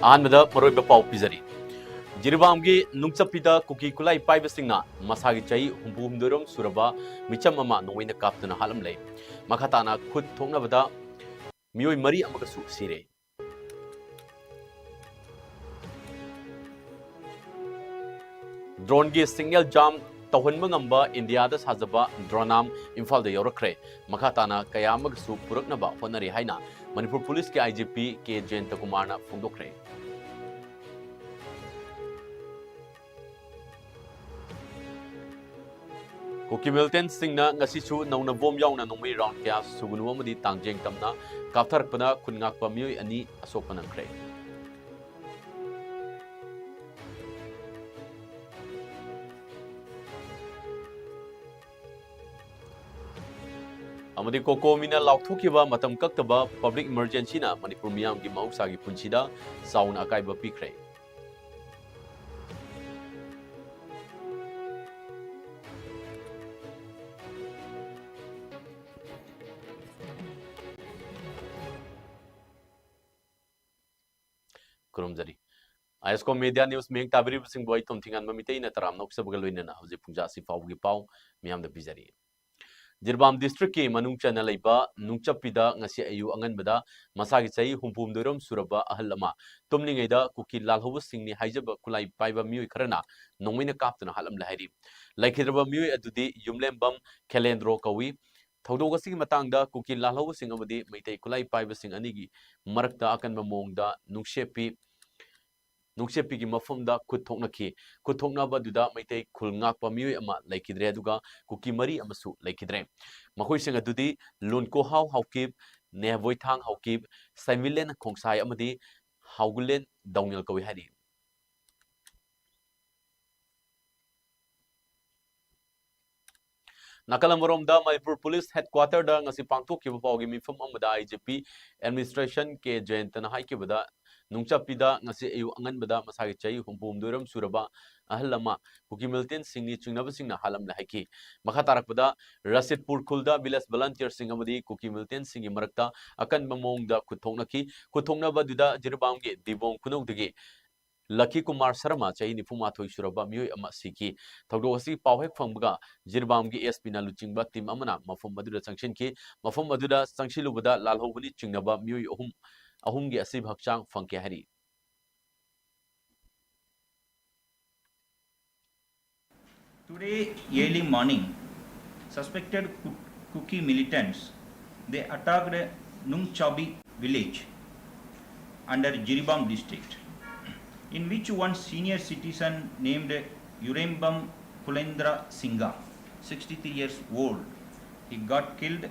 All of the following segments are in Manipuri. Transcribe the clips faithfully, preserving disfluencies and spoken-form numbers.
ꯑꯍꯥꯟꯕꯗ ꯃꯔꯨꯑꯣꯏꯕ ꯄꯥꯎ ꯄꯤꯖꯔꯤ꯫ ꯖꯤꯔꯤꯕꯥꯝꯒꯤ ꯅꯨꯡꯆꯞꯄꯤꯗ ꯀꯨꯀꯤ ꯈꯨꯠꯂꯥꯏ ꯄꯥꯏꯕꯁꯤꯡꯅ ꯃꯁꯥꯒꯤ ꯆꯍꯤ ꯍꯨꯝꯐꯨ ꯍꯨꯝꯗꯣꯏꯔꯣꯝ ꯁꯨꯔꯕ ꯃꯤꯆꯝ ꯑꯃ ꯅꯣꯡꯃꯩꯅ ꯀꯥꯞꯇꯨꯅ ꯍꯥꯠꯂꯝꯂꯦ꯫ ꯃꯈꯥ ꯇꯥꯅ ꯈꯨꯠ ꯊꯣꯛꯅꯕꯗ ꯃꯤꯑꯣꯏ ꯃꯔꯤ ꯑꯃꯒꯁꯨ ꯁꯤꯔꯦ꯫ Drone ꯒꯤ signal jam ꯇꯧꯍꯟꯕ ꯉꯝꯕ ꯏꯟꯗꯤꯌꯥꯗ ꯁꯥꯖꯕ drone ꯑꯃ ꯏꯝꯐꯥꯜꯗ ꯌꯧꯔꯛꯈ꯭ꯔꯦ꯫ ꯃꯈꯥ ꯇꯥꯅ ꯀꯌꯥ ꯑꯃꯒꯁꯨ ꯄꯨꯔꯛꯅꯕ ꯍꯣꯠꯅꯔꯤ ꯍꯥꯏꯅ ꯃꯅꯤꯄꯨꯔ ꯄꯨꯂꯤꯁꯀꯤ I G P K ꯖꯌꯟꯇꯀꯨꯃꯥꯔꯅ ꯐꯣꯡꯗꯣꯛꯈ꯭ꯔꯦ꯫ Kuki militant ꯁꯤꯡꯅ ꯉꯁꯤꯁꯨ ꯅꯧꯅ bomb ꯌꯥꯎꯅ ꯅꯣꯡꯃꯩ round ꯀꯌꯥ ꯁꯨꯒꯅꯨ ꯑꯃꯗꯤ ꯇꯥꯡꯖꯦꯡ ꯇꯝꯅ ꯀꯥꯞꯊꯔꯛꯄꯅ ꯈꯨꯟ ꯉꯥꯛꯄ ꯃꯤꯑꯣꯏ ꯑꯅꯤ ꯑꯁꯣꯛꯄ ꯅꯪꯈ꯭ꯔꯦ꯫ ꯑꯃꯗꯤ COCOMI ꯅ ꯂꯥꯎꯊꯣꯛꯈꯤꯕ ꯃꯇꯝ ꯀꯛꯇꯕ public emergency ꯅ ꯃꯅꯤꯄꯨꯔ ꯃꯤꯌꯥꯝꯒꯤ ꯃꯍꯧꯁꯥꯒꯤ ꯄꯨꯟꯁꯤꯗ ꯆꯥꯎꯅ ꯑꯀꯥꯏꯕ ꯄꯤꯈ꯭ꯔꯦ꯫ ꯈꯨꯔꯨꯝꯖꯔꯤ꯫ ISCOM Media News ꯃꯤꯠꯌꯦꯡ ꯇꯥꯕꯤꯔꯤꯕꯁꯤꯡꯕꯨ ꯑꯩ ꯇꯣꯝꯊꯤꯉꯥꯟꯕ ꯃꯤꯇꯩꯅ ꯇꯔꯥꯝꯅ ꯑꯣꯛꯆꯕꯒ ꯂꯣꯏꯅꯅ ꯍꯧꯖꯤꯛ ꯄꯨꯡꯖꯥ ꯑꯁꯤ ꯐꯥꯎꯕꯒꯤ ꯄꯥꯎ ꯃꯤꯌꯥꯝꯗ ꯄꯤꯖꯔꯤ꯫ ꯖꯤꯔꯤꯕꯥꯝ district ꯀꯤ ꯃꯅꯨꯡ ꯆꯟꯅ ꯂꯩꯕ ꯅꯨꯡꯆꯞꯄꯤꯗ ꯉꯁꯤ ꯑꯌꯨꯛ ꯑꯉꯟꯕꯗ ꯃꯁꯥꯒꯤ ꯆꯍꯤ ꯍꯨꯝꯐꯨ ꯍꯨꯝꯗꯣꯏꯔꯣꯝ ꯁꯨꯔꯕ ꯑꯍꯜ ꯑꯃ ꯇꯨꯝꯂꯤꯉꯩꯗ ꯀꯨꯀꯤ ꯂꯥꯜꯍꯧꯕꯁꯤꯡꯅꯤ ꯍꯥꯏꯖꯕ ꯈꯨꯠꯂꯥꯏ ꯄꯥꯏꯕ ꯃꯤꯑꯣꯏ ꯈꯔꯅ ꯅꯣꯡꯃꯩꯅ ꯀꯥꯞꯇꯨꯅ ꯍꯥꯠꯂꯝꯂꯦ ꯍꯥꯏꯔꯤ꯫ ꯂꯩꯈꯤꯗ꯭ꯔꯕ ꯃꯤꯑꯣꯏ ꯑꯗꯨꯗꯤ ꯌꯨꯝꯂꯦꯝꯕꯝ ꯈꯦꯂꯦꯟꯗ꯭ꯔꯣ ꯀꯧꯏ꯫ ꯊꯧꯗꯣꯛ ꯑꯁꯤꯒꯤ ꯃꯇꯥꯡꯗ ꯀꯨꯀꯤ ꯂꯥꯜꯍꯧꯕꯁꯤꯡ ꯑꯃꯗꯤ ꯃꯩꯇꯩ ꯈꯨꯠꯂꯥꯏ ꯄꯥꯏꯕꯁꯤꯡ ꯑꯅꯤꯒꯤ ꯃꯔꯛꯇ ꯑꯀꯟꯕ ꯃꯑꯣꯡꯗ ꯅꯨꯡꯁꯦꯞꯄꯤ, ꯅꯨꯡꯁꯦꯞꯄꯤꯒꯤ ꯃꯐꯝꯗ ꯈꯨꯠ ꯊꯣꯛꯅꯈꯤ꯫ ꯈꯨꯠ ꯊꯣꯛꯅꯕ ꯑꯗꯨꯗ ꯃꯩꯇꯩ ꯈꯨꯜ ꯉꯥꯛꯄ ꯃꯤꯑꯣꯏ ꯑꯃ ꯂꯩꯈꯤꯗ꯭ꯔꯦ, ꯑꯗꯨꯒ ꯀꯨꯀꯤ ꯃꯔꯤ ꯑꯃꯁꯨ ꯂꯩꯈꯤꯗ꯭ꯔꯦ꯫ ꯃꯈꯣꯏꯁꯤꯡ ꯑꯗꯨꯗꯤ ꯂꯨꯟꯀꯣꯍꯥꯎ ꯍꯥꯎꯀꯤꯞ, ꯅꯦꯍꯕꯣꯏꯊꯥꯡ ꯍꯥꯎꯀꯤꯞ, ꯁꯟꯃꯤꯂꯦꯟ ꯈꯣꯡꯁꯥꯏ ꯑꯃꯗꯤ ꯍꯥꯎꯒꯨꯂꯦꯟ ꯗꯧꯅꯦꯜ ꯀꯧꯏ ꯍꯥꯏꯔꯤ꯫ ꯅꯥꯀꯜ ꯑꯃꯔꯣꯝꯗ ꯃꯅꯤꯄꯨꯔ ꯄꯨꯂꯤꯁ headquarter ꯗ ꯉꯁꯤ ꯄꯥꯡꯊꯣꯛꯈꯤꯕ ꯄꯥꯎꯒꯤ ꯃꯤꯐꯝ ꯑꯃꯗ I G P administration ꯀꯦ ꯖꯌꯟꯇꯅ ꯍꯥꯏꯈꯤꯕꯗ, ꯅꯨꯡꯆꯞꯄꯤꯗ ꯉꯁꯤ ꯑꯌꯨꯛ ꯑꯉꯟꯕꯗ ꯃꯁꯥꯒꯤ ꯆꯍꯤ ꯍꯨꯝꯐꯨ ꯍꯨꯝꯗꯣꯏꯔꯣꯝ ꯁꯨꯔꯕ ꯑꯍꯜ ꯑꯃ ꯀꯨꯀꯤ militant ꯁꯤꯡꯒꯤ ꯆꯤꯡꯅꯕꯁꯤꯡꯅ ꯍꯥꯠꯂꯝꯂꯦ ꯍꯥꯏꯈꯤ꯫ ꯃꯈꯥ ꯇꯥꯔꯛꯄꯗ ꯔꯁꯤꯗꯄꯨꯔ ꯈꯨꯜꯗ village volunteer ꯁꯤꯡ ꯑꯃꯗꯤ ꯀꯨꯀꯤ militant ꯁꯤꯡꯒꯤ ꯃꯔꯛꯇ ꯑꯀꯟꯕ ꯃꯑꯣꯡꯗ ꯈꯨꯠ ꯊꯣꯛꯅꯈꯤ꯫ ꯈꯨꯠ ꯊꯣꯛꯅꯕꯗꯨꯗ ꯖꯤꯔꯤꯕꯥꯝꯒꯤ ꯗꯤꯕꯣꯡ ꯈꯨꯅꯧꯗꯒꯤ ꯂꯛꯈꯤ ꯀꯨꯃꯥꯔ ꯁꯔꯃ, ꯆꯍꯤ ꯅꯤꯐꯨ ꯃꯥꯊꯣꯏ ꯁꯨꯔꯕ ꯃꯤꯑꯣꯏ ꯑꯃ ꯁꯤꯈꯤ꯫ ꯊꯧꯗꯣꯛ ꯑꯁꯤ ꯄꯥꯎ ꯍꯦꯛ ꯐꯪꯕꯒ ꯖꯤꯔꯤꯕꯥꯝꯒꯤ S P ꯅ ꯂꯨꯆꯤꯡꯕ team ꯑꯃꯅ ꯃꯐꯝ ꯑꯗꯨꯗ ꯆꯪꯁꯤꯟꯈꯤ꯫ ꯃꯐꯝ ꯑꯗꯨꯗ ꯆꯪꯁꯤꯜꯂꯨꯕꯗ ꯂꯥꯜꯍꯧꯕꯅꯤ ꯆꯤꯡꯅꯕ ꯃꯤꯑꯣꯏ ꯑꯍꯨꯝ, ꯑꯍꯨꯝꯒꯤ ꯑꯁꯤꯕ ꯍꯛꯆꯥꯡ ꯐꯪꯈꯤ ꯍꯥꯏꯔꯤ꯫ Today early morning, suspected Ku- Kuki militants, they attacked Nungchabi village under Jiribam district, in which one senior citizen named Yurembam Kulendra Singha, sixty-three years old, he got killed,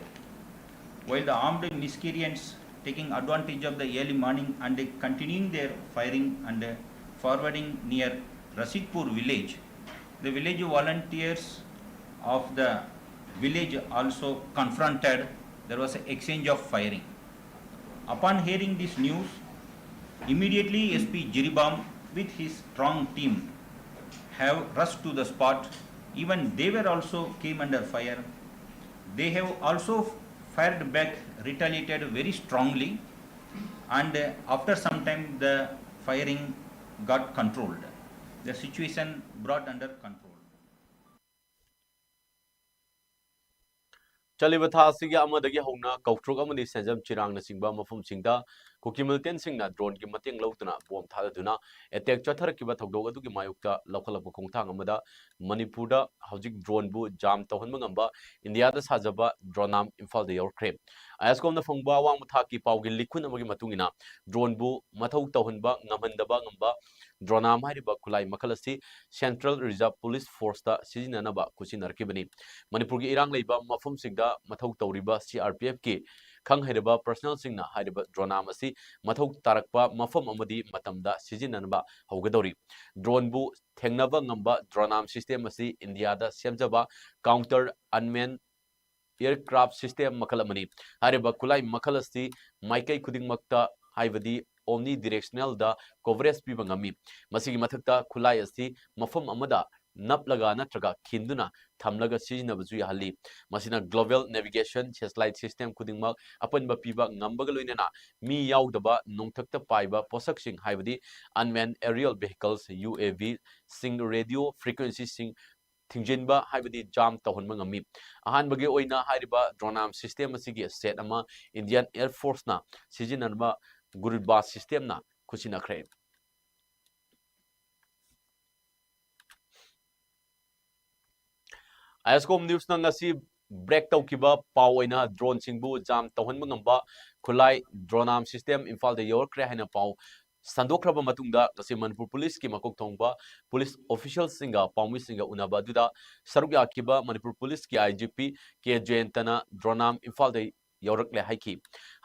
while the armed miscreants, taking advantage of the early morning and continuing their firing and forwarding near Rasidpur village, the village volunteers of the village also confronted. There was an exchange of firing. Upon hearing this news, immediately S P Jiribam with his strong team have rushed to the spot. Even they were also came under fire. They have also fired back, retaliated very strongly, and uh, after some time the firing got controlled. The situation brought under control. ꯆꯠꯂꯤꯕ ꯊꯥ ꯑꯁꯤꯒꯤ ꯑꯃꯗꯒꯤ ꯍꯧꯅ ꯀꯧꯇ꯭ꯔꯨꯛ ꯑꯃꯗꯤ ꯁꯦꯟꯖꯝ ꯆꯤꯔꯥꯡꯅꯆꯤꯡꯕ ꯃꯐꯝꯁꯤꯡꯗ ꯀꯨꯀꯤ militant ꯁꯤꯡꯅ drone ꯒꯤ ꯃꯇꯦꯡ ꯂꯧꯗꯨꯅ bomb ꯊꯥꯗꯗꯨꯅ attack ꯆꯠꯊꯔꯛꯈꯤꯕ ꯊꯧꯗꯣꯛ ꯑꯗꯨꯒꯤ ꯃꯥꯌꯣꯛꯇ ꯂꯧꯈꯠꯂꯛꯄ ꯈꯣꯡꯊꯥꯡ ꯑꯃꯗ ꯃꯅꯤꯄꯨꯔꯗ ꯍꯧꯖꯤꯛ drone ꯕꯨ jam ꯇꯧꯍꯟꯕ ꯉꯝꯕ ꯏꯟꯗꯤꯌꯥꯗ ꯁꯥꯖꯕ DroneArm ꯏꯝꯐꯥꯜꯗ ꯌꯧꯔꯛꯈ꯭ꯔꯦ꯫ IOSCOM ꯅ ꯐꯪꯕ ꯑꯋꯥꯡꯕ ꯊꯥꯛꯀꯤ ꯄꯥꯎꯒꯤ ꯂꯤꯈꯨꯟ ꯑꯃꯒꯤ ꯃꯇꯨꯡ ꯏꯟꯅ, drone ꯕꯨ ꯃꯊꯧ ꯇꯧꯍꯟꯕ ꯉꯝꯍꯟꯗꯕ ꯉꯝꯕ DroneArm ꯍꯥꯏꯔꯤꯕ ꯈꯨꯠꯂꯥꯏ ꯃꯈꯜ ꯑꯁꯤ Central Reserve Police Force ꯇ ꯁꯤꯖꯤꯟꯅꯅꯕ ꯈꯨꯠꯁꯤꯟꯅꯔꯛꯈꯤꯕꯅꯤ꯫ ꯃꯅꯤꯄꯨꯔꯒꯤ ꯏꯔꯥꯡ ꯂꯩꯕ ꯃꯐꯝꯁꯤꯡꯗ ꯃꯊꯧ ꯇꯧꯔꯤꯕ C R P F ꯀꯤ ꯈꯪ ꯍꯩꯔꯕ personnel ꯁꯤꯡꯅ ꯍꯥꯏꯔꯤꯕ DroneArm ꯑꯁꯤ ꯃꯊꯧ ꯇꯥꯔꯛꯄ ꯃꯐꯝ ꯑꯃꯗꯤ ꯃꯇꯝꯗ ꯁꯤꯖꯤꯟꯅꯅꯕ ꯍꯧꯒꯗꯧꯔꯤ꯫ Drone ꯕꯨ ꯊꯦꯡꯅꯕ ꯉꯝꯕ DroneArm system ꯑꯁꯤ ꯏꯟꯗꯤꯌꯥꯗ ꯁꯦꯝꯖꯕ counter unmanned aircraft system ꯃꯈꯜ ꯑꯃꯅꯤ꯫ ꯍꯥꯏꯔꯤꯕ ꯈꯨꯠꯂꯥꯏ ꯃꯈꯜ ꯑꯁꯤ ꯃꯥꯏꯀꯩ ꯈꯨꯗꯤꯡꯃꯛꯇ, ꯍꯥꯏꯕꯗꯤ omnidirectional ꯗ coverage ꯄꯤꯕ ꯉꯝꯃꯤ꯫ ꯃꯁꯤꯒꯤ ꯃꯊꯛꯇ ꯈꯨꯠꯂꯥꯏ ꯑꯁꯤ ꯃꯐꯝ ꯑꯃꯗ ꯅꯞꯂꯒ ꯅꯠꯇ꯭ꯔꯒ ꯈꯤꯟꯗꯨꯅ ꯊꯝꯂꯒ ꯁꯤꯖꯤꯟꯅꯕꯁꯨ ꯌꯥꯍꯜꯂꯤ꯫ ꯃꯁꯤꯅ global navigation satellite system ꯈꯨꯗꯤꯡꯃꯛ ꯑꯄꯟꯕ ꯄꯤꯕ ꯉꯝꯕꯒ ꯂꯣꯏꯅꯅ ꯃꯤ ꯌꯥꯎꯗꯕ ꯅꯣꯡꯊꯛꯇ ꯄꯥꯏꯕ ꯄꯣꯠꯁꯛꯁꯤꯡ, ꯍꯥꯏꯕꯗꯤ unmanned aerial vehicles, UAV ꯁꯤꯡ, radio frequency ꯁꯤꯡ ꯊꯤꯡꯖꯤꯟꯕ, ꯍꯥꯏꯕꯗꯤ jam ꯇꯧꯍꯟꯕ ꯉꯝꯃꯤ꯫ ꯑꯍꯥꯟꯕꯒꯤ ꯑꯣꯏꯅ ꯍꯥꯏꯔꯤꯕ drone arm system ꯑꯁꯤꯒꯤ set ꯑꯃ Indian Air Force ꯅ ꯁꯤꯖꯤꯟꯅꯔꯝꯕ Gurudbaz system ꯅ ꯈꯨꯠꯁꯤꯟꯅꯈ꯭ꯔꯦ꯫ ISCOM News ꯅ ꯉꯁꯤ break ꯇꯧꯈꯤꯕ ꯄꯥꯎ ꯑꯣꯏꯅ drone ꯁꯤꯡꯕꯨ jam ꯇꯧꯍꯟꯕ ꯉꯝꯕ ꯈꯨꯠꯂꯥꯏ drone arm system ꯏꯝꯐꯥꯜꯗ ꯌꯧꯔꯛꯈ꯭ꯔꯦ ꯍꯥꯏꯅ ꯄꯥꯎ ꯁꯟꯗꯣꯛꯈ꯭ꯔꯕ ꯃꯇꯨꯡꯗ, ꯉꯁꯤ ꯃꯅꯤꯄꯨꯔ ꯄꯨꯂꯤꯁꯀꯤ ꯃꯀꯣꯛ ꯊꯣꯡꯕ ꯄꯨꯂꯤꯁ official ꯁꯤꯡꯒ ꯄꯥꯎꯃꯤꯁꯤꯡꯒ ꯎꯅꯕ ꯑꯗꯨꯗ ꯁꯔꯨꯛ ꯌꯥꯈꯤꯕ ꯃꯅꯤꯄꯨꯔ ꯄꯨꯂꯤꯁꯀꯤ IGP ꯀꯦ ꯖꯌꯟꯇꯅ drone arm ꯏꯝꯐꯥꯜꯗ ꯌꯧꯔꯛꯂꯦ ꯍꯥꯏꯈꯤ꯫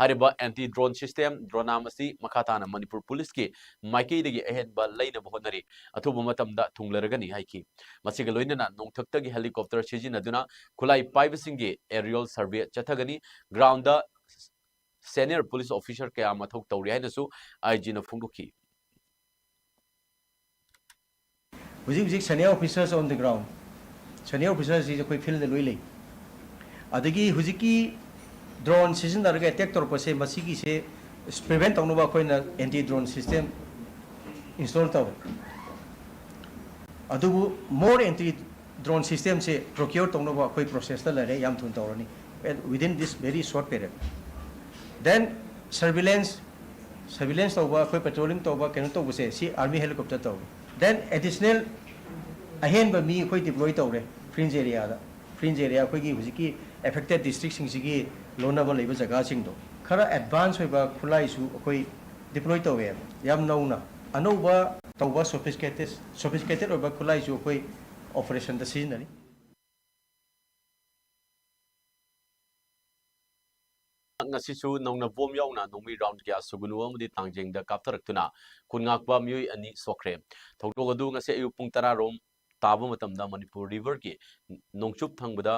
ꯍꯥꯏꯔꯤꯕ anti drone system drone arm ꯑꯁꯤ ꯃꯈꯥ ꯇꯥꯅ ꯃꯅꯤꯄꯨꯔ ꯄꯨꯂꯤꯁꯀꯤ ꯃꯥꯏꯀꯩꯗꯒꯤ ꯑꯍꯦꯟꯕ ꯂꯩꯅꯕ ꯍꯣꯠꯅꯔꯤ, ꯑꯊꯨꯕ ꯃꯇꯝꯗ ꯊꯨꯡꯂꯔꯒꯅꯤ ꯍꯥꯏꯈꯤ꯫ ꯃꯁꯤꯒ ꯂꯣꯏꯅꯅ ꯅꯣꯡꯊꯛꯇꯒꯤ helicopter ꯁꯤꯖꯤꯟꯅꯗꯨꯅ ꯈꯨꯠꯂꯥꯏ ꯄꯥꯏꯕꯁꯤꯡꯒꯤ aerial survey ꯆꯠꯊꯒꯅꯤ꯫ Ground ꯗ senior police officer ꯀꯌꯥ ꯃꯊꯧ ꯇꯧꯔꯤ ꯍꯥꯏꯅꯁꯨ IG ꯅ ꯐꯣꯡꯗꯣꯛꯈꯤ꯫ ꯍꯧꯖꯤꯛ ꯍꯧꯖꯤꯛ senior officers on the ground, senior officers ꯁꯤ ꯑꯩꯈꯣꯏ field ꯗ ꯂꯣꯏ ꯂꯩ꯫ ꯑꯗꯒꯤ ꯍꯧꯖꯤꯛꯀꯤ drone ꯁꯤꯖꯤꯟꯅꯔꯒ attack ꯇꯧꯔꯛꯄꯁꯦ, ꯃꯁꯤꯒꯤꯁꯦ prevent ꯇꯧꯅꯕ ꯑꯩꯈꯣꯏꯅ anti drone system install ꯇꯧꯔꯦ꯫ ꯑꯗꯨꯕꯨ more anti drone system ꯁꯦ procure ꯇꯧꯅꯕ ꯑꯩꯈꯣꯏ process ꯇ ꯂꯩꯔꯦ, ꯌꯥꯝ ꯊꯨꯅ ꯇꯧꯔꯅꯤ, within this very short period. Then surveillance, surveillance ꯇꯧꯕ, ꯑꯩꯈꯣꯏ patrolling ꯇꯧꯕ, ꯀꯩꯅꯣ ꯇꯧꯕꯁꯦ, ꯁꯤ army helicopter ꯇꯧꯏ꯫ Then additional ꯑꯍꯦꯟꯕ ꯃꯤ ꯑꯩꯈꯣꯏ deploy ꯇꯧꯔꯦ fringe area ꯗ꯫ Fringe area ꯑꯩꯈꯣꯏꯒꯤ ꯍꯧꯖꯤꯛꯀꯤ affected district ꯁꯤꯡꯁꯤꯒꯤ ꯂꯣꯟꯅꯕ ꯂꯩꯕ ꯖꯒꯥꯁꯤꯡꯗꯣ꯫ ꯈꯔ advance ꯑꯣꯏꯕ ꯈꯨꯠꯂꯥꯏꯁꯨ ꯑꯩꯈꯣꯏ deploy ꯇꯧꯋꯦ꯫ ꯌꯥꯝ ꯅꯧꯅ ꯑꯅꯧꯕ ꯇꯧꯕ sophisticated, sophisticated ꯑꯣꯏꯕ ꯈꯨꯠꯂꯥꯏꯁꯨ ꯑꯩꯈꯣꯏ operation ꯗ ꯁꯤꯖꯤꯟꯅꯔꯤ꯫ ꯉꯁꯤꯁꯨ ꯅꯧꯅ bomb ꯌꯥꯎꯅ ꯅꯣꯡꯃꯩ round ꯀꯌꯥ ꯁꯨꯒꯅꯨ ꯑꯃꯗꯤ ꯇꯥꯡꯖꯦꯡꯗ ꯀꯥꯞꯊꯔꯛꯇꯨꯅ ꯈꯨꯟ ꯉꯥꯛꯄ ꯃꯤꯑꯣꯏ ꯑꯅꯤ ꯁꯣꯛꯈ꯭ꯔꯦ꯫ ꯊꯧꯗꯣꯛ ꯑꯗꯨ ꯉꯁꯤ ꯑꯌꯨꯛ ꯄꯨꯡ ꯇꯔꯥ ꯔꯣꯝ ꯇꯥꯕ ꯃꯇꯝꯗ ꯃꯅꯤꯄꯨꯔ river ꯒꯤ ꯅꯣꯡꯆꯨꯞ ꯊꯪꯕꯗ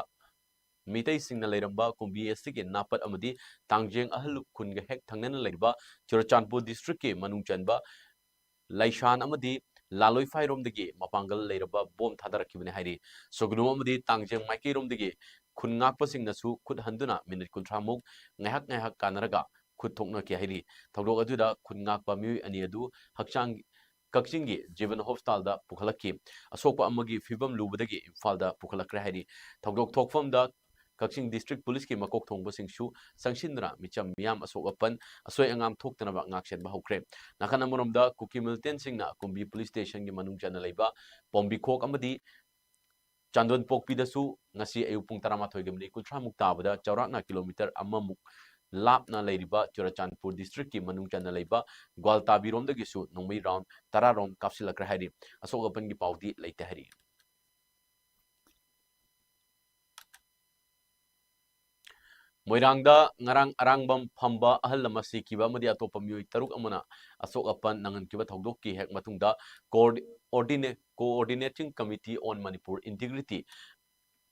ꯃꯤꯇꯩꯁꯤꯡꯅ ꯂꯩꯔꯝꯕ ꯀꯨꯝꯕꯤ ꯑꯁꯤꯒꯤ ꯅꯥꯄꯠ ꯑꯃꯗꯤ ꯇꯥꯡꯖꯦꯡ ꯑꯍꯜ ꯈꯨꯟꯒ ꯍꯦꯛ ꯊꯪꯅꯅ ꯂꯩꯔꯤꯕ ꯆꯨꯔꯆꯥꯟꯄꯨꯔ district ꯀꯤ ꯃꯅꯨꯡ ꯆꯟꯕ ꯂꯩꯁꯥꯟ ꯑꯃꯗꯤ ꯂꯥꯂꯣꯏꯐꯥꯏꯔꯣꯝꯗꯒꯤ ꯃꯄꯥꯡꯒꯜ ꯂꯩꯔꯕ ꯕꯣꯝ ꯊꯥꯗꯔꯛꯈꯤꯕꯅꯤ ꯍꯥꯏꯔꯤ꯫ ꯁꯨꯒꯅꯨ ꯑꯃꯗꯤ ꯇꯥꯡꯖꯦꯡ ꯃꯥꯏꯀꯩꯔꯣꯝꯗꯒꯤ ꯈꯨꯟ ꯉꯥꯛꯄꯁꯤꯡꯅꯁꯨ ꯈꯨꯠ ꯍꯟꯗꯨꯅ ꯃꯤꯅꯤꯠ ꯀꯨꯟꯊ꯭ꯔꯥ ꯃꯨꯛ ꯉꯥꯏꯍꯥꯛ ꯉꯥꯏꯍꯥꯛ ꯀꯥꯟꯅꯔꯒ ꯈꯨꯠ ꯊꯣꯛꯅꯈꯤ ꯍꯥꯏꯔꯤ꯫ ꯊꯧꯗꯣꯛ ꯑꯗꯨꯗ ꯈꯨꯟ ꯉꯥꯛꯄ ꯃꯤꯑꯣꯏ ꯑꯅꯤ ꯑꯗꯨ ꯍꯛꯆꯥꯡ ꯀꯛꯆꯤꯡꯒꯤ ꯖꯤꯕꯟ ꯍꯣꯁꯄꯤꯇꯥꯜꯗ ꯄꯨꯈꯠꯂꯛꯈꯤ꯫ ꯑꯁꯣꯛꯄ ꯑꯃꯒꯤ ꯐꯤꯕꯝ ꯂꯨꯕꯗꯒꯤ ꯏꯝꯐꯥꯜꯗ ꯄꯨꯈꯠꯂꯛꯈ꯭ꯔꯦ ꯍꯥꯏꯔꯤ꯫ ꯊꯧꯗꯣꯛ ꯊꯣꯛꯐꯝꯗ ꯀꯛꯆꯤꯡ district police ꯀꯤ ꯃꯀꯣꯛ ꯊꯣꯡꯕꯁꯤꯡꯁꯨ ꯆꯪꯁꯤꯟꯗꯨꯅ ꯃꯤꯆꯝ ꯃꯤꯌꯥꯝ ꯑꯁꯣꯛ ꯑꯄꯟ, ꯑꯁꯣꯏ ꯑꯉꯥꯝ ꯊꯣꯛꯇꯅꯕ ꯉꯥꯛꯁꯦꯟꯕ ꯍꯧꯈ꯭ꯔꯦ꯫ ꯅꯥꯀꯟ ꯑꯃꯔꯣꯝꯗ ꯀꯨꯀꯤ militant ꯁꯤꯡꯅ ꯀꯨꯝꯕꯤ police station ꯒꯤ ꯃꯅꯨꯡ ꯆꯟꯅ ꯂꯩꯕ ꯄꯣꯝꯕꯤꯈꯣꯛ ꯑꯃꯗꯤ ꯆꯥꯟꯗꯣꯟꯄꯣꯛꯄꯤꯗꯁꯨ ꯉꯁꯤ ꯑꯌꯨꯛ ꯄꯨꯡ ꯇꯔꯥꯃꯥꯊꯣꯏꯒ ꯃꯤꯅꯤꯠ ꯀꯨꯟꯊ꯭ꯔꯥ ꯃꯨꯛ ꯇꯥꯕꯗ ꯆꯥꯎꯔꯥꯛꯅ kilometre ꯑꯃꯃꯨꯛ ꯂꯥꯞꯅ ꯂꯩꯔꯤꯕ ꯆꯨꯔꯆꯥꯟꯄꯨꯔ district ꯀꯤ ꯃꯅꯨꯡ ꯆꯟꯅ ꯂꯩꯕ ꯒ꯭ꯋꯥꯜꯇꯥꯕꯤꯔꯣꯝꯗꯒꯤꯁꯨ ꯅꯣꯡꯃꯩ round ꯇꯔꯥ ꯔꯣꯝ ꯀꯥꯞꯁꯤꯜꯂꯛꯈ꯭ꯔꯦ ꯍꯥꯏꯔꯤ꯫ ꯑꯁꯣꯛ ꯑꯄꯟꯒꯤ ꯄꯥꯎꯗꯤ ꯂꯩꯇꯦ ꯍꯥꯏꯔꯤ꯫ ꯃꯣꯏꯔꯥꯡꯗ ꯉꯔꯥꯡ ꯑꯔꯥꯡꯕꯝ ꯐꯝꯕ ꯑꯍꯜ ꯑꯃ ꯁꯤꯈꯤꯕ ꯑꯃꯗꯤ ꯑꯇꯣꯞꯄ ꯃꯤꯑꯣꯏ ꯇꯔꯨꯛ ꯑꯃꯅ ꯑꯁꯣꯛ ꯑꯄꯟ ꯅꯪꯍꯟꯈꯤꯕ ꯊꯧꯗꯣꯛꯀꯤ ꯍꯦꯛ ꯃꯇꯨꯡꯗ, coordi-, ordina-, Coordinating Committee on Manipur Integrity,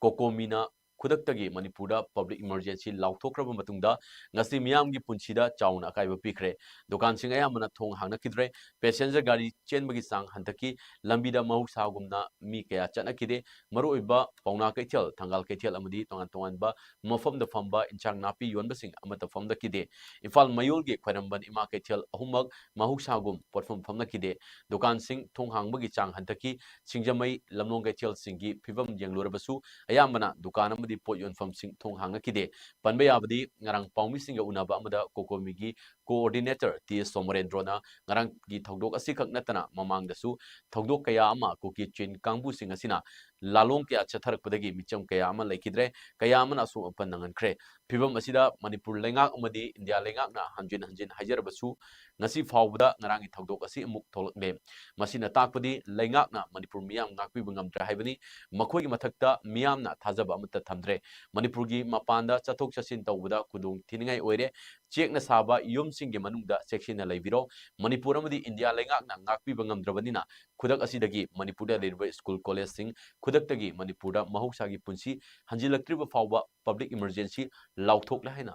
COCOMI ꯅ ꯈꯨꯗꯛꯇꯒꯤ ꯃꯅꯤꯄꯨꯔꯗ public emergency ꯂꯥꯎꯊꯣꯛꯈ꯭ꯔꯕ ꯃꯇꯨꯡꯗ, ꯉꯁꯤ ꯃꯤꯌꯥꯝꯒꯤ ꯄꯨꯟꯁꯤꯗ ꯆꯥꯎꯅ ꯑꯀꯥꯏꯕ ꯄꯤꯈ꯭ꯔꯦ꯫ ꯗꯨꯀꯥꯟꯁꯤꯡ ꯑꯌꯥꯝꯕꯅ ꯊꯣꯡ ꯍꯥꯡꯅꯈꯤꯗ꯭ꯔꯦ꯫ Passenger ꯒꯥꯔꯤ ꯆꯦꯟꯕꯒꯤ ꯆꯥꯡ ꯍꯟꯊꯈꯤ꯫ ꯂꯝꯕꯤꯗ ꯃꯍꯧꯁꯥꯒꯨꯝꯅ ꯃꯤ ꯀꯌꯥ ꯆꯠꯅꯈꯤꯗꯦ꯫ ꯃꯔꯨꯑꯣꯏꯕ ꯄꯥꯎꯅꯥ ꯀꯩꯊꯦꯜ, ꯊꯪꯒꯥꯜ ꯀꯩꯊꯦꯜ ꯑꯃꯗꯤ ꯇꯣꯉꯥꯟ ꯇꯣꯉꯥꯟꯕ ꯃꯐꯝꯗ ꯐꯝꯕ ꯏꯟꯁꯥꯡ ꯅꯥꯄꯤ ꯌꯣꯟꯕꯁꯤꯡ ꯑꯃꯠꯇ ꯐꯝꯅꯈꯤꯗꯦ꯫ ꯏꯝꯐꯥꯜ ꯃꯌꯣꯜꯒꯤ ꯈ꯭ꯋꯥꯏꯔꯝꯕꯟ ꯏꯃꯥ ꯀꯩꯊꯦꯜ ꯑꯍꯨꯝꯃꯛ ꯃꯍꯧꯁꯥꯒꯨꯝ ꯄꯣꯠꯐꯝ ꯐꯝꯅꯈꯤꯗꯦ꯫ ꯗꯨꯀꯥꯟꯁꯤꯡ ꯊꯣꯡ ꯍꯥꯡꯕꯒꯤ ꯆꯥꯡ ꯍꯟꯊꯈꯤ꯫ ꯁꯤꯡꯖꯃꯩ, ꯂꯝꯂꯣꯡ ꯀꯩꯊꯦꯜꯁꯤꯡꯒꯤ ꯐꯤꯕꯝ ꯌꯦꯡꯂꯨꯔꯕꯁꯨ, ꯑꯌꯥꯝꯕꯅ ꯗꯨꯀꯥꯟ ꯑꯃꯗꯤ ꯄꯣꯠ ꯌꯣꯟꯐꯝꯁꯤꯡ ꯊꯣꯡ ꯍꯥꯡꯅꯈꯤꯗꯦ꯫ ꯄꯟꯕ ꯌꯥꯕꯗꯤ, ꯉꯔꯥꯡ ꯄꯥꯎꯃꯤꯁꯤꯡꯒ ꯎꯅꯕ ꯑꯃꯗ COCOMI ꯒꯤ coordinator ꯇꯤ ꯑꯦꯁ ꯁꯣꯃꯣꯔꯦꯟꯗ꯭ꯔꯣꯅ ꯉꯔꯥꯡꯒꯤ ꯊꯧꯗꯣꯛ ꯑꯁꯤꯈꯛ ꯅꯠꯇꯅ ꯃꯃꯥꯡꯗꯁꯨ ꯊꯧꯗꯣꯛ ꯀꯌꯥ ꯑꯃ ꯀꯨꯀꯤ ꯆꯤꯟ ꯀꯥꯡꯕꯨꯁꯤꯡ ꯑꯁꯤꯅ ꯂꯥꯂꯣꯡ ꯀꯌꯥ ꯆꯠꯊꯔꯛꯄꯗꯒꯤ ꯃꯤꯆꯝ ꯀꯌꯥ ꯑꯃ ꯂꯩꯈꯤꯗ꯭ꯔꯦ, ꯀꯌꯥ ꯑꯃꯅ ꯑꯁꯣꯛ ꯑꯄꯟ ꯅꯪꯍꯟꯈ꯭ꯔꯦ꯫ ꯐꯤꯕꯝ ꯑꯁꯤꯗ ꯃꯅꯤꯄꯨꯔ ꯂꯩꯉꯥꯛ ꯑꯃꯗꯤ ꯏꯟꯗꯤꯌꯥ ꯂꯩꯉꯥꯛꯅ ꯍꯟꯖꯤꯟ ꯍꯟꯖꯤꯟ ꯍꯥꯏꯖꯔꯕꯁꯨ, ꯉꯁꯤ ꯐꯥꯎꯕꯗ ꯉꯔꯥꯡꯒꯤ ꯊꯧꯗꯣꯛ ꯑꯁꯤ ꯑꯃꯨꯛ ꯊꯣꯛꯂꯛꯂꯦ꯫ ꯃꯁꯤꯅ ꯇꯥꯛꯄꯗꯤ ꯂꯩꯉꯥꯛꯅ ꯃꯅꯤꯄꯨꯔ ꯃꯤꯌꯥꯝ ꯉꯥꯛꯄꯤꯕ ꯉꯝꯗ꯭ꯔꯦ ꯍꯥꯏꯕꯅꯤ꯫ ꯃꯈꯣꯏꯒꯤ ꯃꯊꯛꯇ ꯃꯤꯌꯥꯝꯅ ꯊꯥꯖꯕ ꯑꯃꯠꯇ ꯊꯝ ꯉꯝꯗ꯭ꯔꯦ꯫ ꯃꯅꯤꯄꯨꯔꯒꯤ ꯃꯄꯥꯟꯗ ꯆꯠꯊꯣꯛ ꯆꯠꯁꯤꯟ ꯇꯧꯕꯗ ꯈꯨꯗꯣꯡ ꯊꯤꯅꯤꯡꯉꯥꯏ ꯑꯣꯏꯔꯦ꯫ ꯆꯦꯛꯅ ꯁꯥꯕ ꯌꯨꯝꯁꯤꯡꯒꯤ ꯃꯅꯨꯡꯗ ꯆꯦꯛꯁꯤꯟꯅ ꯂꯩꯕꯤꯔꯣ꯫ ꯃꯅꯤꯄꯨꯔ ꯑꯃꯗꯤ ꯏꯟꯗꯤꯌꯥ ꯂꯩꯉꯥꯛꯅ ꯉꯥꯛꯄꯤꯕ ꯉꯝꯗ꯭ꯔꯕꯅꯤꯅ ꯈꯨꯗꯛ ꯑꯁꯤꯗꯒꯤ ꯃꯅꯤꯄꯨꯔꯗ ꯂꯩꯔꯤꯕ ꯁ꯭ꯀꯨꯜ ꯀꯣꯂꯦꯖꯁꯤꯡ ꯈꯨꯗꯛꯇꯒꯤ ꯃꯅꯤꯄꯨꯔꯗ ꯃꯍꯧꯁꯥꯒꯤ ꯄꯨꯟꯁꯤ ꯍꯟꯖꯤꯜꯂꯛꯇ꯭ꯔꯤꯕ ꯐꯥꯎꯕ public emergency ꯂꯥꯎꯊꯣꯛꯂꯦ ꯍꯥꯏꯅ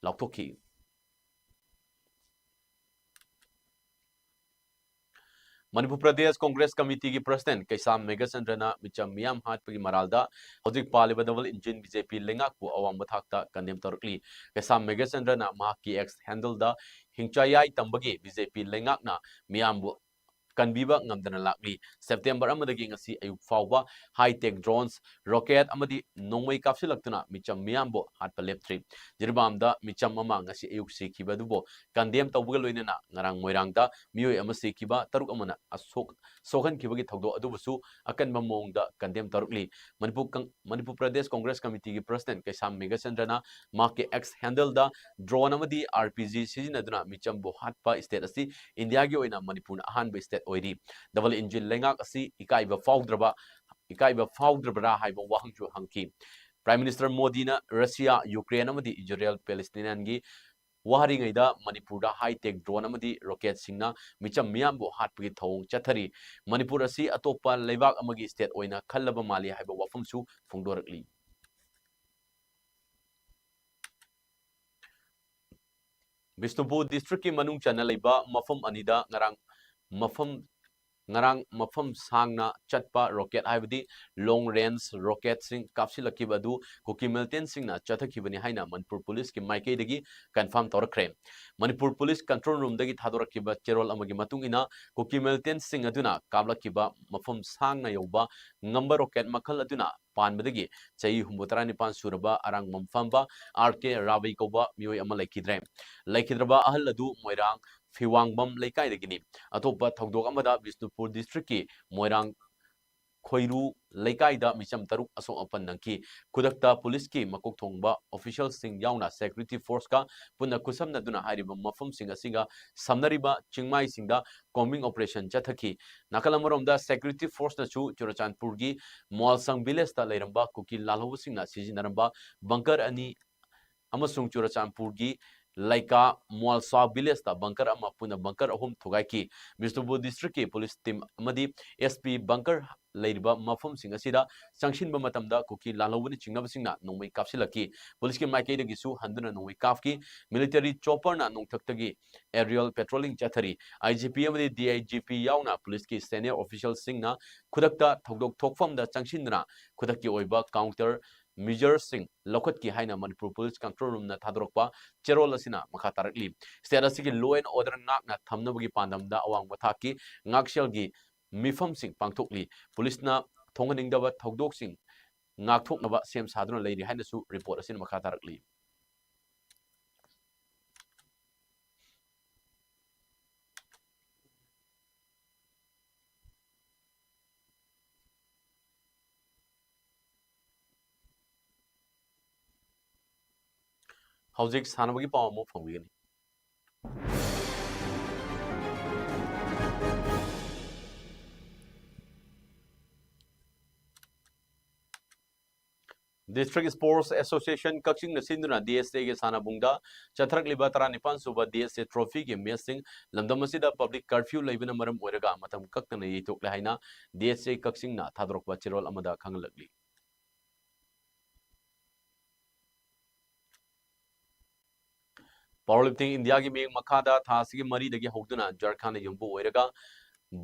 ꯂꯥꯎꯊꯣꯛꯈꯤ꯫ ꯃꯅꯤꯄꯨꯔ ꯄ꯭ꯔꯗꯦꯁ ꯀꯣꯡꯒ꯭ꯔꯦꯁ ꯀꯃꯤꯇꯤꯒꯤ ꯄ꯭ꯔꯁꯤꯗꯦꯟꯠ ꯀꯩꯁꯥꯝ ꯃꯦꯘꯆꯟꯗ꯭ꯔꯅ ꯃꯤꯆꯝ ꯃꯤꯌꯥꯝ ꯍꯥꯠꯄꯒꯤ ꯃꯔꯥꯜꯗ ꯍꯧꯖꯤꯛ ꯄꯥꯜꯂꯤꯕ double engine BJP ꯂꯩꯉꯥꯛꯄꯨ ꯑꯋꯥꯡꯕ ꯊꯥꯛꯇ condemn ꯇꯧꯔꯛꯂꯤ꯫ ꯀꯩꯁꯥꯝ ꯃꯦꯘꯆꯟꯗ꯭ꯔꯅ ꯃꯍꯥꯛꯀꯤ X handleꯗ ꯍꯤꯡꯆꯥꯌꯥꯏ ꯇꯝꯕꯒꯤ BJP ꯂꯩꯉꯥꯛꯅ ꯃꯤꯌꯥꯝꯕꯨ ꯀꯟꯕꯤꯕ ꯉꯝꯗꯅ ꯂꯥꯛꯂꯤ꯫ ꯁꯦꯞꯇꯦꯝꯕꯔ ꯑꯃꯗꯒꯤ ꯉꯁꯤ ꯑꯌꯨꯛ ꯐꯥꯎꯕ high-tech drones, rocket ꯑꯃꯗꯤ ꯅꯣꯡꯃꯩ ꯀꯥꯞꯁꯤꯜꯂꯛꯇꯨꯅ ꯃꯤꯆꯝ ꯃꯤꯌꯥꯝꯕꯨ ꯍꯥꯠꯄ ꯂꯦꯞꯇ꯭ꯔꯤ꯫ ꯖꯤꯔꯤꯕꯥꯝꯗ ꯃꯤꯆꯝ ꯑꯃ ꯉꯁꯤ ꯑꯌꯨꯛ ꯁꯤꯈꯤꯕ ꯑꯗꯨꯕꯨ condemn ꯇꯧꯕꯒ ꯂꯣꯏꯅꯅ ꯉꯔꯥꯡ ꯃꯣꯏꯔꯥꯡꯗ ꯃꯤꯑꯣꯏ ꯑꯃ ꯁꯤꯈꯤꯕ, ꯇꯔꯨꯛ ꯑꯃꯅ ꯑꯁꯣꯛ-, ꯁꯣꯛꯍꯟꯈꯤꯕꯒꯤ ꯊꯧꯗꯣꯛ ꯑꯗꯨꯕꯨꯁꯨ ꯑꯀꯟꯕ ꯃꯑꯣꯡꯗ condemn ꯇꯧꯔꯛꯂꯤ꯫ ꯃꯅꯤꯄꯨꯔ ꯀꯪ-, ꯃꯅꯤꯄꯨꯔ ꯄ꯭ꯔꯗꯦꯁ ꯀꯣꯡꯒ꯭ꯔꯦꯁ ꯀꯃꯤꯇꯤꯒꯤ ꯄ꯭ꯔꯁꯤꯗꯦꯟꯠ ꯀꯩꯁꯥꯝ ꯃꯦꯘꯆꯟꯗ꯭ꯔꯅ ꯃꯍꯥꯛꯀꯤ X handleꯗ drone ꯑꯃꯗꯤ RPG ꯁꯤꯖꯤꯟꯅꯗꯨꯅ ꯃꯤꯆꯝꯕꯨ ꯍꯥꯠꯄ state ꯑꯁꯤ ꯏꯟꯗꯤꯌꯥꯒꯤ ꯑꯣꯏꯅ ꯃꯅꯤꯄꯨꯔꯅ ꯑꯍꯥꯟꯕ state ꯑꯣꯏꯔꯤ꯫ Double engine ꯂꯩꯉꯥꯛ ꯑꯁꯤ ꯏꯀꯥꯏꯕ ꯐꯥꯎꯗ꯭ꯔꯕ, ꯏꯀꯥꯏꯕ ꯐꯥꯎꯗ꯭ꯔꯕ꯭ꯔꯥ ꯍꯥꯏꯕ ꯋꯥꯍꯪꯁꯨ ꯍꯪꯈꯤ꯫ Prime Minister ꯃꯣꯗꯤꯅ ꯔꯁꯤꯌꯥ, ꯌꯨꯀ꯭ꯔꯦꯟ ꯑꯃꯗꯤ ꯏꯖꯔꯦꯜ ꯄꯦꯂꯦꯁꯇꯤꯅꯤꯌꯥꯟꯒꯤ ꯋꯥꯍꯩꯉꯩꯗ ꯃꯅꯤꯄꯨꯔꯗ high-tech drone ꯑꯃꯗꯤ rocketꯁꯤꯡꯅ ꯃꯤꯆꯝ ꯃꯤꯌꯥꯝꯕꯨ ꯍꯥꯠꯄꯒꯤ ꯊꯧꯑꯣꯡ ꯆꯠꯊꯔꯤ꯫ ꯃꯅꯤꯄꯨꯔ ꯑꯁꯤ ꯑꯇꯣꯞꯄ ꯂꯩꯕꯥꯛ ꯑꯃꯒꯤ state ꯑꯣꯏꯅ ꯈꯜꯂꯕ ꯃꯥꯜꯂꯤ ꯍꯥꯏꯕ ꯋꯥꯐꯝꯁꯨ ꯐꯣꯡꯗꯣꯔꯛꯂꯤ꯫ ꯕꯤꯁꯅꯨꯄꯨꯔ districtꯀꯤ ꯃꯅꯨꯡ ꯆꯟꯅ ꯂꯩꯕ ꯃꯐꯝ ꯑꯅꯤꯗ ꯉꯔꯥꯡ ꯃꯐꯝ, ꯉꯔꯥꯡ ꯃꯐꯝ ꯁꯥꯡꯅ ꯆꯠꯄ rocket ꯍꯥꯏꯕꯗꯤ long range rocketꯁꯤꯡ ꯀꯥꯞꯁꯤꯜꯂꯛꯈꯤꯕ ꯑꯗꯨ ꯀꯨꯀꯤ militantꯁꯤꯡꯅ ꯆꯠꯊꯈꯤꯕꯅꯤ ꯍꯥꯏꯅ ꯃꯅꯤꯄꯨꯔ ꯄꯨꯂꯤꯁꯀꯤ ꯃꯥꯏꯀꯩꯗꯒꯤ confirm ꯇꯧꯔꯛꯈ꯭ꯔꯦ꯫ ꯃꯅꯤꯄꯨꯔ ꯄꯨꯂꯤꯁ control roomꯗꯒꯤ ꯊꯥꯗꯣꯔꯛꯈꯤꯕ ꯆꯦꯔꯣꯜ ꯑꯃꯒꯤ ꯃꯇꯨꯡ ꯏꯟꯅ ꯀꯨꯀꯤ militantꯁꯤꯡ ꯑꯗꯨꯅ ꯀꯥꯞꯂꯛꯈꯤꯕ ꯃꯐꯝ ꯁꯥꯡꯅ ꯌꯧꯕ ꯉꯝꯕ rocket ꯃꯈꯜ ꯑꯗꯨꯅ ꯄꯥꯟꯕꯗꯒꯤ ꯆꯍꯤ ꯍꯨꯝꯐꯨꯇꯔꯥ ꯅꯤꯄꯥꯟ ꯁꯨꯔꯕ ꯑꯔꯥꯡꯕꯝ ꯐꯝꯕ ꯑꯥꯔ ꯀꯦ ꯔꯥꯕꯤ ꯀꯧꯕ ꯃꯤꯑꯣꯏ ꯑꯃ ꯂꯩꯈꯤꯗ꯭ꯔꯦ꯫ ꯂꯩꯈꯤꯗ꯭ꯔꯕ ꯑꯍꯜ ꯑꯗꯨ ꯃꯣꯏꯔꯥꯡ ꯐꯤꯋꯥꯡꯕꯝ ꯂꯩꯀꯥꯏꯗꯒꯤꯅꯤ꯫ ꯑꯇꯣꯞꯄ ꯊꯧꯗꯣꯛ ꯑꯃꯗ ꯕꯤꯁꯅꯨꯄꯨꯔ districtꯀꯤ ꯃꯣꯏꯔꯥꯡ ꯈꯣꯏꯔꯨ ꯂꯩꯀꯥꯏꯗ ꯃꯤꯆꯝ ꯇꯔꯨꯛ ꯑꯁꯣꯛ ꯑꯄꯟ ꯅꯪꯈꯤ꯫ ꯈꯨꯗꯛꯇ ꯄꯨꯂꯤꯁꯀꯤ ꯃꯀꯣꯛ ꯊꯣꯡꯕ officialꯁꯤꯡ ꯌꯥꯎꯅ security forceꯀ ꯄꯨꯟꯅ ꯈꯨꯠꯁꯝꯅꯗꯨꯅ ꯍꯥꯏꯔꯤꯕ ꯃꯐꯝꯁꯤꯡ ꯑꯁꯤꯒ ꯁꯝꯅꯔꯤꯕ ꯆꯤꯡꯃꯥꯏꯁꯤꯡꯗ combing operation ꯆꯠꯊꯈꯤ꯫ ꯅꯥꯀꯜ ꯑꯃꯔꯣꯝꯗ security forceꯅꯁꯨ ꯆꯨꯔꯆꯥꯟꯄꯨꯔꯒꯤ ꯃꯣꯜꯁꯪ villageꯇ ꯂꯩꯔꯝꯕ ꯀꯨꯀꯤ ꯂꯥꯜꯍꯧꯕꯁꯤꯡꯅ ꯁꯤꯖꯤꯟꯅꯔꯝꯕ bunker ꯑꯅꯤ ꯑꯃꯁꯨꯡ ꯆꯨꯔꯆꯥꯟꯄꯨꯔꯒꯤ ꯂꯩꯀꯥ ꯃꯣꯜꯁꯥ villageꯇ bunker ꯑꯃ ꯄꯨꯟꯅ bunker ꯑꯍꯨꯝ ꯊꯨꯒꯥꯏꯈꯤ꯫ ꯕꯤꯁꯅꯨꯄꯨꯔ districtꯀꯤ police team ꯑꯃꯗꯤ SP bunker ꯂꯩꯔꯤꯕ ꯃꯐꯝꯁꯤꯡ ꯑꯁꯤꯗ ꯆꯪꯁꯤꯟꯕ ꯃꯇꯝꯗ ꯀꯨꯀꯤ ꯂꯥꯜꯍꯧꯕꯅ ꯆꯤꯡꯅꯕꯁꯤꯡꯅ ꯅꯣꯡꯃꯩ ꯀꯥꯞꯁꯤꯜꯂꯛꯈꯤ꯫ ꯄꯨꯂꯤꯁꯀꯤ ꯃꯥꯏꯀꯩꯗꯒꯤꯁꯨ ꯍꯟꯗꯨꯅ ꯅꯣꯡꯃꯩ ꯀꯥꯞꯈꯤ꯫ Military chopperꯅ ꯅꯣꯡꯊꯛꯇꯒꯤ aerial patrolling ꯆꯠꯊꯔꯤ꯫ IGP ꯑꯃꯗꯤ DIGP ꯌꯥꯎꯅ ꯄꯨꯂꯤꯁꯀꯤ senior officialꯁꯤꯡꯅ ꯈꯨꯗꯛꯇ ꯊꯧꯗꯣꯛ ꯊꯣꯛꯐꯝꯗ ꯆꯪꯁꯤꯟꯗꯨꯅ ꯈꯨꯗꯛꯀꯤ ꯑꯣꯏꯕ counter measuresꯁꯤꯡ ꯂꯧꯈꯠꯈꯤ ꯍꯥꯏꯅ ꯃꯅꯤꯄꯨꯔ police control roomꯅ ꯊꯥꯗꯣꯔꯛꯄ ꯆꯦꯔꯣꯜ ꯑꯁꯤꯅ ꯃꯈꯥ ꯇꯥꯔꯛꯂꯤ꯫ State ꯑꯁꯤꯒꯤ law and order ꯉꯥꯛꯅ ꯊꯝꯅꯕꯒꯤ ꯄꯥꯟꯗꯝꯗ ꯑꯋꯥꯡꯕ ꯊꯥꯛꯀꯤ ꯉꯥꯛꯁꯦꯜꯒꯤ ꯃꯤꯐꯝꯁꯤꯡ ꯄꯥꯡꯊꯣꯛꯂꯤ꯫ ꯄꯨꯂꯤꯁꯅ ꯊꯣꯡꯍꯟꯅꯤꯡꯗꯕ ꯊꯧꯗꯣꯛꯁꯤꯡ ꯉꯥꯛꯊꯣꯛꯅꯕ ꯁꯦꯝ ꯁꯥꯗꯨꯅ ꯂꯩꯔꯤ ꯍꯥꯏꯅꯁꯨ report ꯑꯁꯤꯅ ꯃꯈꯥ ꯇꯥꯔꯛꯂꯤ꯫ ꯍꯧꯖꯤꯛ ꯁꯥꯟꯅꯕꯒꯤ ꯄꯥꯎ ꯑꯃ ꯐꯪꯕꯤꯒꯅꯤ꯫ District Sports Association ꯀꯛꯆꯤꯡꯅ ꯁꯤꯟꯗꯨꯅ DSAꯒꯤ ꯁꯥꯟꯅꯕꯨꯡꯗ ꯆꯠꯊꯔꯛꯂꯤꯕ ꯇꯔꯥꯅꯤꯄꯥꯟ ꯁꯨꯕ DSA trophyꯒꯤ matchꯁꯤꯡ ꯂꯝꯗꯝ ꯑꯁꯤꯗ public curfew ꯂꯩꯕꯅ ꯃꯔꯝ ꯑꯣꯏꯔꯒ ꯃꯇꯝ ꯀꯛꯇꯅ ꯌꯩꯊꯣꯛꯂꯦ ꯍꯥꯏꯅ DSA ꯀꯛꯆꯤꯡꯅ ꯊꯥꯗꯣꯔꯛꯄ ꯆꯦꯔꯣꯜ ꯑꯃꯗ ꯈꯪꯍꯜꯂꯛꯂꯤ꯫ Powerlifting Indiaꯒꯤ ꯃꯤꯠꯌꯦꯡ ꯃꯈꯥꯗ ꯊꯥ ꯑꯁꯤꯒꯤ ꯃꯔꯤꯗꯒꯤ ꯍꯧꯗꯨꯅ ꯖꯔꯈꯥꯟꯗ ꯌꯨꯝꯕꯨ ꯑꯣꯏꯔꯒ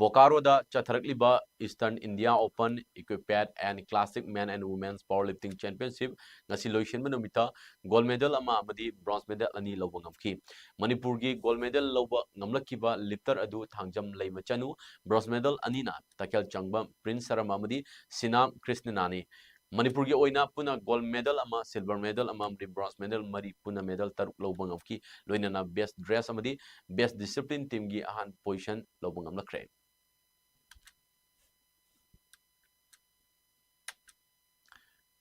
ꯕꯣꯀꯥꯔꯣꯗ ꯆꯠꯊꯔꯛꯂꯤꯕ Eastern India Open Equipped and Classic Men and Women's Powerlifting Championship ꯉꯁꯤ ꯂꯣꯏꯁꯤꯟꯕ ꯅꯨꯃꯤꯠꯇ gold medal ꯑꯃ ꯑꯃꯗꯤ bronze medal ꯑꯅꯤ ꯂꯧꯕ ꯉꯝꯈꯤ꯫ ꯃꯅꯤꯄꯨꯔꯒꯤ gold medal ꯂꯧꯕ ꯉꯝꯂꯛꯈꯤꯕ lifter ꯑꯗꯨ ꯊꯥꯡꯖꯝ ꯂꯩꯃꯆꯅꯨ, bronze medal ꯑꯅꯤꯅ ꯇꯈꯦꯜ ꯆꯪꯕ ꯄ꯭ꯔꯤꯟꯁ ꯁꯔꯃ ꯑꯃꯗꯤ ꯁꯤꯅꯥꯝ ꯀ꯭ꯔꯤꯁꯅꯅꯥꯅꯤ꯫ ꯃꯅꯤꯄꯨꯔꯒꯤ ꯑꯣꯏꯅ ꯄꯨꯟꯅ gold medal ꯑꯃ, silver medal ꯑꯃ ꯑꯃꯗꯤ bronze medal ꯃꯔꯤ, ꯄꯨꯟꯅ medal ꯇꯔꯨꯛ ꯂꯧꯕ ꯉꯝꯈꯤ꯫ ꯂꯣꯏꯅꯅ best dress ꯑꯃꯗꯤ best discipline teamꯒꯤ ꯑꯍꯥꯟꯕ position ꯂꯧꯕ ꯉꯝꯂꯛꯈ꯭ꯔꯦ꯫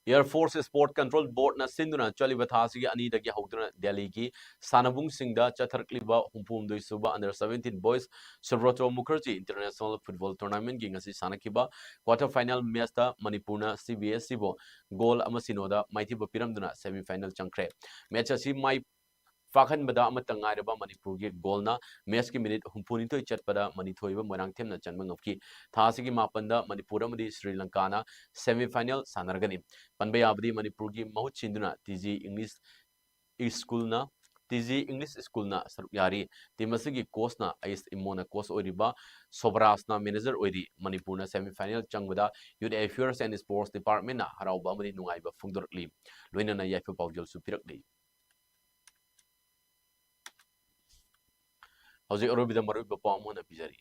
Air Force Sport Control Board ꯅ ꯁꯤꯟꯗꯨꯅ ꯆꯠꯂꯤꯕ ꯊꯥ ꯑꯁꯤꯒꯤ ꯑꯅꯤꯗꯒꯤ ꯍꯧꯗꯨꯅ ꯗꯦꯜꯂꯤꯒꯤ ꯁꯥꯟꯅꯕꯨꯡꯁꯤꯡꯗ ꯆꯠꯊꯔꯛꯂꯤꯕ ꯍꯨꯝꯐꯨꯍꯨꯝꯗꯣꯏ ꯁꯨꯕ Under seventeen Boys Subroto Mukherjee International Football Tournament ꯀꯤ ꯉꯁꯤ ꯁꯥꯟꯅꯈꯤꯕ quarter final match ꯇ ꯃꯅꯤꯄꯨꯔꯅ C B S E ꯕꯨ goal ꯑꯃ ꯁꯤꯅꯣꯗ ꯃꯥꯏꯊꯤꯕ ꯄꯤꯔꯝꯗꯨꯅ semi final ꯆꯪꯈ꯭ꯔꯦ꯫ Match ꯑꯁꯤ ꯃꯥꯏ ꯄꯥꯛꯍꯟꯕꯗ ꯑꯃꯠꯇ ꯉꯥꯏꯔꯕ ꯃꯅꯤꯄꯨꯔꯒꯤ goal ꯅ match ꯀꯤ minute ꯍꯨꯝꯐꯨꯅꯤꯊꯣꯏ ꯆꯠꯄꯗ ꯃꯅꯤꯊꯣꯏꯕ ꯃꯣꯏꯔꯥꯡꯊꯦꯝꯅ ꯆꯟꯕ ꯉꯝꯈꯤ꯫ ꯊꯥ ꯑꯁꯤꯒꯤ ꯃꯥꯄꯟꯗ ꯃꯅꯤꯄꯨꯔ ꯑꯃꯗꯤ ꯁ꯭ꯔꯤ ꯂꯪꯀꯥꯅ semi final ꯁꯥꯟꯅꯔꯒꯅꯤ꯫ ꯄꯟꯕ ꯌꯥꯕꯗꯤ ꯃꯅꯤꯄꯨꯔꯒꯤ ꯃꯍꯨꯠ ꯁꯤꯟꯗꯨꯅ T G English School ꯅ, T G English School ꯅ ꯁꯔꯨꯛ ꯌꯥꯔꯤ꯫ Team ꯑꯁꯤꯒꯤ coach ꯅ ꯑꯩꯁ ꯏꯃꯣꯅ coach ꯑꯣꯏꯔꯤꯕ ꯁꯣꯕꯔꯥꯖꯅ manager ꯑꯣꯏꯔꯤ꯫ ꯃꯅꯤꯄꯨꯔꯅ semi final ꯆꯪꯕꯗ Youth Affairs and Sports Department ꯅ ꯍꯔꯥꯎꯕ ꯑꯃꯗꯤ ꯅꯨꯡꯉꯥꯏꯕ ꯐꯣꯡꯗꯣꯔꯛꯂꯤ꯫ ꯂꯣꯏꯅꯅ ꯌꯥꯏꯐ ꯄꯥꯎꯖꯦꯜꯁꯨ ꯄꯤꯔꯛꯂꯤ꯫ ꯍꯧꯖꯤꯛ ꯑꯔꯣꯏꯕꯗ ꯃꯔꯨꯑꯣꯏꯕ ꯄꯥꯎ ꯑꯃ ꯍꯥꯟꯅ ꯄꯤꯖꯔꯤ꯫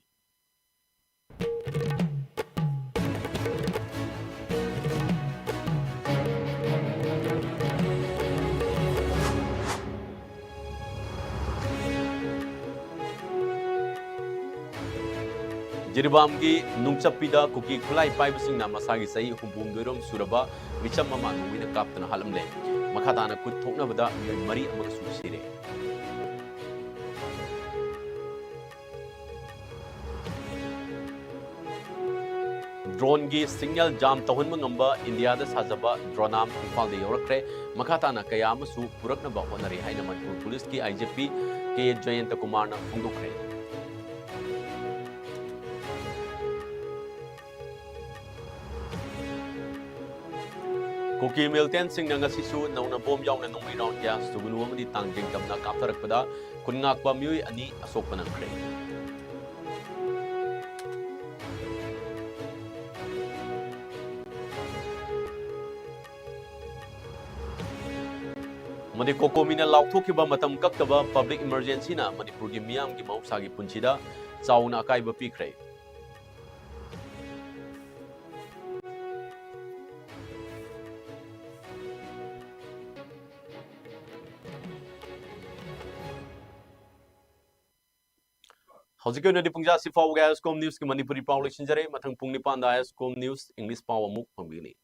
ꯖꯤꯔꯤꯕꯥꯝꯒꯤ ꯅꯨꯡꯆꯞꯄꯤꯗ ꯀꯨꯀꯤ ꯈꯨꯠꯂꯥꯏ ꯄꯥꯏꯕꯁꯤꯡꯅ ꯃꯁꯥꯒꯤ ꯆꯍꯤ ꯍꯨꯝꯐꯨꯍꯨꯝꯗꯣꯏꯔꯣꯝ ꯁꯨꯔꯕ ꯃꯤꯆꯝ ꯑꯃ ꯅꯣꯡꯃꯩꯅ ꯀꯥꯞꯇꯨꯅ ꯍꯥꯠꯂꯝꯂꯦ꯫ ꯃꯈꯥ ꯇꯥꯅ ꯈꯨꯠ ꯊꯣꯛꯅꯕꯗ ꯃꯤꯑꯣꯏ ꯃꯔꯤ ꯑꯃꯒꯁꯨ ꯁꯤꯔꯦ꯫ Drone ꯒꯤ signal jam ꯇꯧꯍꯟꯕ ꯉꯝꯕ ꯏꯟꯗꯤꯌꯥꯗ ꯁꯥꯖꯕ drone arm ꯏꯝꯐꯥꯜꯗ ꯌꯧꯔꯛꯈ꯭ꯔꯦ꯫ ꯃꯈꯥ ꯇꯥꯅ ꯀꯌꯥ ꯑꯃꯁꯨ ꯄꯨꯔꯛꯅꯕ ꯍꯣꯠꯅꯔꯤ ꯍꯥꯏꯅ ꯃꯅꯤꯄꯨꯔ ꯄꯨꯂꯤꯁꯀꯤ I G P K Jayanta Kumar ꯅ ꯐꯣꯡꯗꯣꯛꯈ꯭ꯔꯦ꯫ ꯀꯨꯀꯤ militant ꯁꯤꯡꯅ ꯉꯁꯤꯁꯨ ꯅꯧꯅ bomb ꯌꯥꯎꯅ ꯅꯣꯡꯃꯩ round ꯀꯌꯥ ꯁꯨꯒꯅꯨ ꯑꯃꯗꯤ ꯇꯥꯡꯖꯤꯡ ꯇꯝꯅ ꯀꯥꯞꯊꯔꯛꯄꯗ ꯈꯨꯟ ꯉꯥꯛꯄ ꯃꯤꯑꯣꯏ ꯑꯅꯤ ꯑꯁꯣꯛꯄ ꯅꯪꯈ꯭ꯔꯦ꯫ ꯑꯃꯗꯤ COCOMI ꯅ ꯂꯥꯎꯊꯣꯛꯈꯤꯕ ꯃꯇꯝ ꯀꯛꯇꯕ public emergency ꯅ ꯃꯅꯤꯄꯨꯔꯒꯤ ꯃꯤꯌꯥꯝꯒꯤ ꯃꯍꯧꯁꯥꯒꯤ ꯄꯨꯟꯁꯤꯗ ꯆꯥꯎꯅ ꯑꯀꯥꯏꯕ ꯄꯤꯈ꯭ꯔꯦ꯫ ꯍꯧꯖꯤꯛꯀꯤ ꯑꯣꯏꯅꯗꯤ ꯄꯨꯡꯖꯥ ꯑꯁꯤ ꯐꯥꯎꯕꯒꯤ ISCOM News ꯀꯤ ꯃꯅꯤꯄꯨꯔꯤ ꯄꯥꯎ ꯂꯣꯏꯁꯤꯟꯖꯔꯦ꯫ ꯃꯊꯪ ꯄꯨꯡ ꯅꯤꯄꯥꯟꯗ ISCOM News English ꯄꯥꯎ ꯑꯃꯨꯛ ꯐꯪꯕꯤꯒꯅꯤ꯫